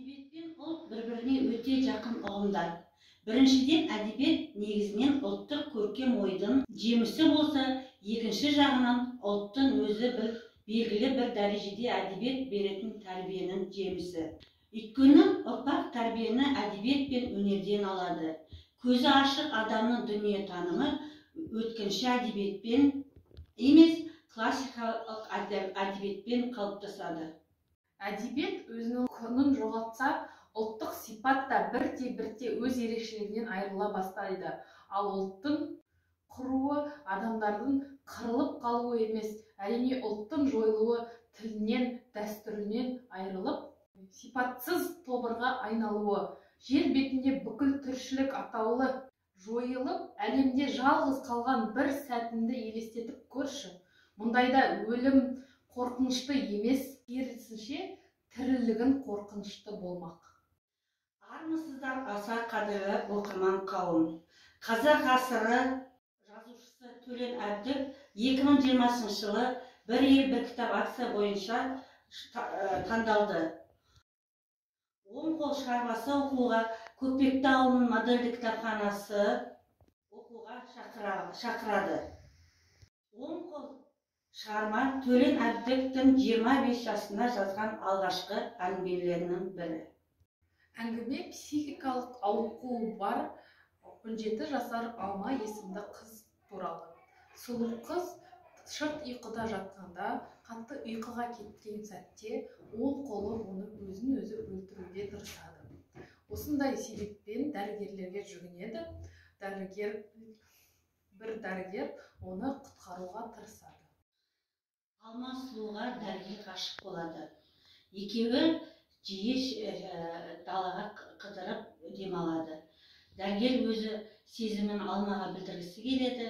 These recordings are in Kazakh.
Әдебиет пен ұлт бір-біріне өте жақын ұғымдар. Біріншіден, әдебиет негізінен ұлттық көркем ойдың жемісі болса, екінші жағынан ұлттың өзі бір белгілі бір дәрежеде әдебиет беретін тәрбиенің жемісі. Өйткені ұрпақ тәрбиені әдебиет пен өнерден алады. Көзі ашық адамның дүниетанымы өткінші әдебиетпен емес, классикалық әдебиетпен қалыптасады. Әдебиет өзінің құнын жоғалтса, ұлттық сипат та бірте-бірте өз ерекшелігінен айырыла бастайды. Ал ұлттың құруы адамдардың қырылып қалуы емес, әрине ұлттың жойылуы тілінен, дәстүрінен айырылып, сипатсыз тобырға айналуы. Жер бетінде бүкіл тіршілік атаулы жойылып, әлемде жалғыз қалған бір сәтіңді елестетіп көрші. Мұндайда өлім қорқынышты емес, керісінше тірілігін қорқынышты болмақ. Армысыздар, аса қадірлі оқырман қауым. Қазақ ғасыры жазушысы Төлен Әбдік 2020 жылы «Бір ел, бір кітап» акция бойынша таңдалды. Оң қол шығармасы оқуға Көкпекті ауылының модельді кітапханасы оқуға шақырады. Оң қол шығарма Төлен Әбдіктің 25 жасында жазған алғашқы әңгімелерінің бірі. Әңгіме психикалық ауытқуы бар 17 жасар Алма есімді қыз туралы. Сұлу қыз шырт ұйқыда жатқанда, қатты ұйқыға кеткен сәтте оң қолы оны өзін өзі өлтіруге тырысады. Осындай себеппен дәрігерлерге жүгінеді. Бір дәрігер оны құтқаруға тырысады. Алма сұлуға дәрігер ғашық болады. Екеуі жиі далаға қыдырып демалады. Дәрігер өзі сезімін Алмаға білдіргісі келеді.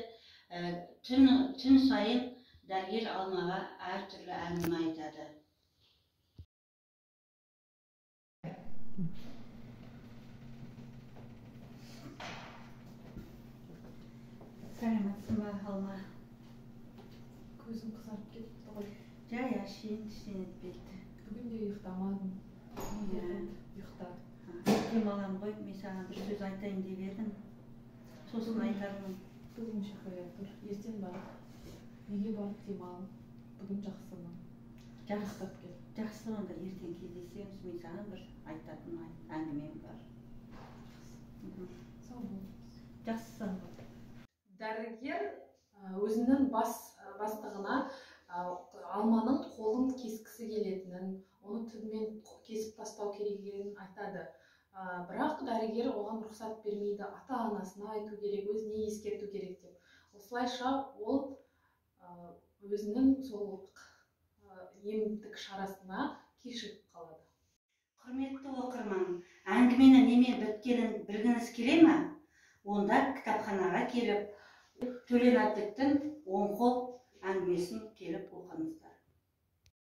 Түн сайын дәрігер Алмаға әртүрлі әңгіме айтады. Сәлеметсің бе, Алма? Көзім қызарып кетіпті ғой. Жай әшейін ештеңе етпейді. Бүгін де ұйықтамадым. Ұйықта. Демаламын ғой, мен саған бір сөз айтайын деп едім. Сосын айтармын. Бүгінше қоя тұр. Ертең барып, үйге барып демал. Бүгін жақсымын. Жақсы. Жақсы, онда ертең кездесеміз. Мен саған бір айтатын әңгімем бар. Сау болыңыз. Жақсы, сау бол. Дәрігер өзінің бастығына Алманың қолын кескісі келетінін, оны түбімен кесіп тастау керек екенін айтады. Бірақ дәрігер оған рұқсат бермейді, ата-анасына айту керек, өзіне ескерту керек деп. Осылайша ол өзінің сол емдік шарасына кешігіп қалады. Құрметті оқырман, әңгімені немен біткенін білгіңіз келе ме? Онда кітапханаға келіп, Төлен Әбдіктің оң қол әңгімесін келіп оқыңыздар.